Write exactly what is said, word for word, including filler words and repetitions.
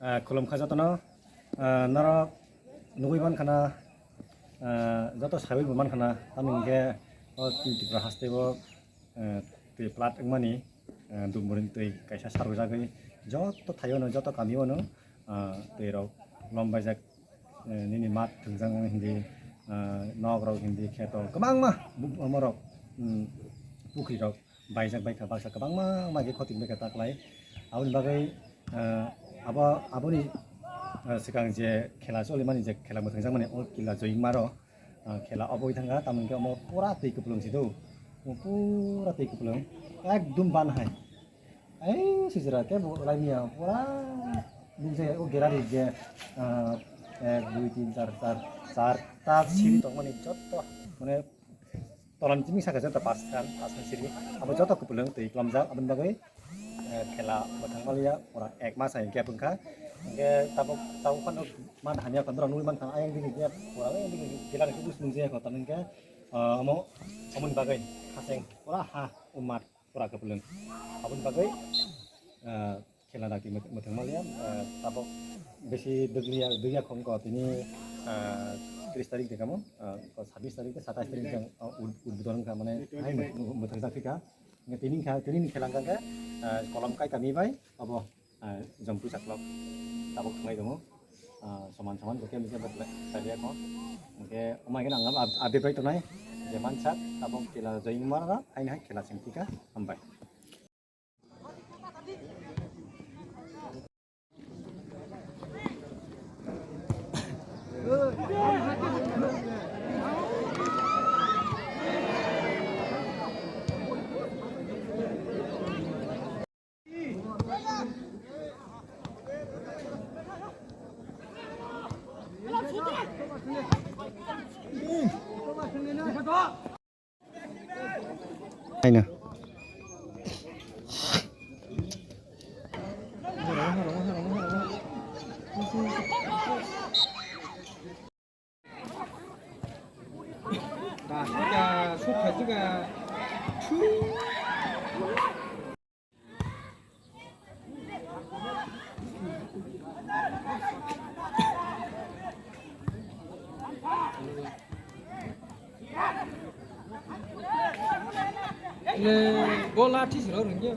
Ah, khulumkha jotono, ah, norok nugui mankha na, ah, joto saiwi bo mankha na, tamni hwnkhe o Tripura haste o, ah, twi plat wngmani, ah, dumburing twi kaisa sarwjagwi joto thaio no, joto kamio no, ah, twi rok lom baijak, eh, nini mat thwngjak wngwi hindi, ah, nok rok hindi kheto kwbangma bu-, omorok, mm, pukhri rok baijak baikha, baksa kwbangma maikhe khoti wngbaikha taklai. Aboni bagwi, ah, abo, aboni, ah, swkang je khela cholimani, je khela mwthangjakmani, o kila joyingmaro, ah, khela oboi thangkha, tamoni khe omo pura twi kwplwng si do, pura twi kwplwng, ekdum ban hai. Ai, sijra khe bo laimiya pura nukjaya o gallery je, ah, ek, dui, tin, char, char, char ta siri tongmani joto, mane, tolani chiming saka joto pas khan, pas khan siri. Abo joto kwplwng twi klamjak, aboni bagwi, eh, khela mwthang maliya pura ek mas hai gap wngkha. Hwnkhe tabuk, tabuk phano man hamya kha, norok nugwi mankha, ayang digi gap pura, ayang digi gallery khe busi nukjaya kho, tamni hwnkhe, ah, omo, omoni bagwi khaseng pura ha, o mat. Pura kwplwng. Aboni bagwi, ah, khela daki mwth-, mwthang maliya, ah, tabuk bisi dwgya, dwgya khongko tini, ah, tris tarik de kamo, ah, ko sabis tarik de satais tarik jang, ah, ud-, udbodon wngkha, mane hai mwth-, mwthang jak phika. Tini kha, tini ni khela wngkha khe, ah, kolom kai kami bai abo, ah, Jampui saklok tabuk thwnglai tongo. Ah, soman soman bo khe misa bo khlai, khlai ya kho. Hwnkhe omo hai kheno ang abo up-, update bai tongnai je mansak tabuk khela joying mara haino hai khela seng phika. Hambai. Haino. Le, bo lathi siro rungya.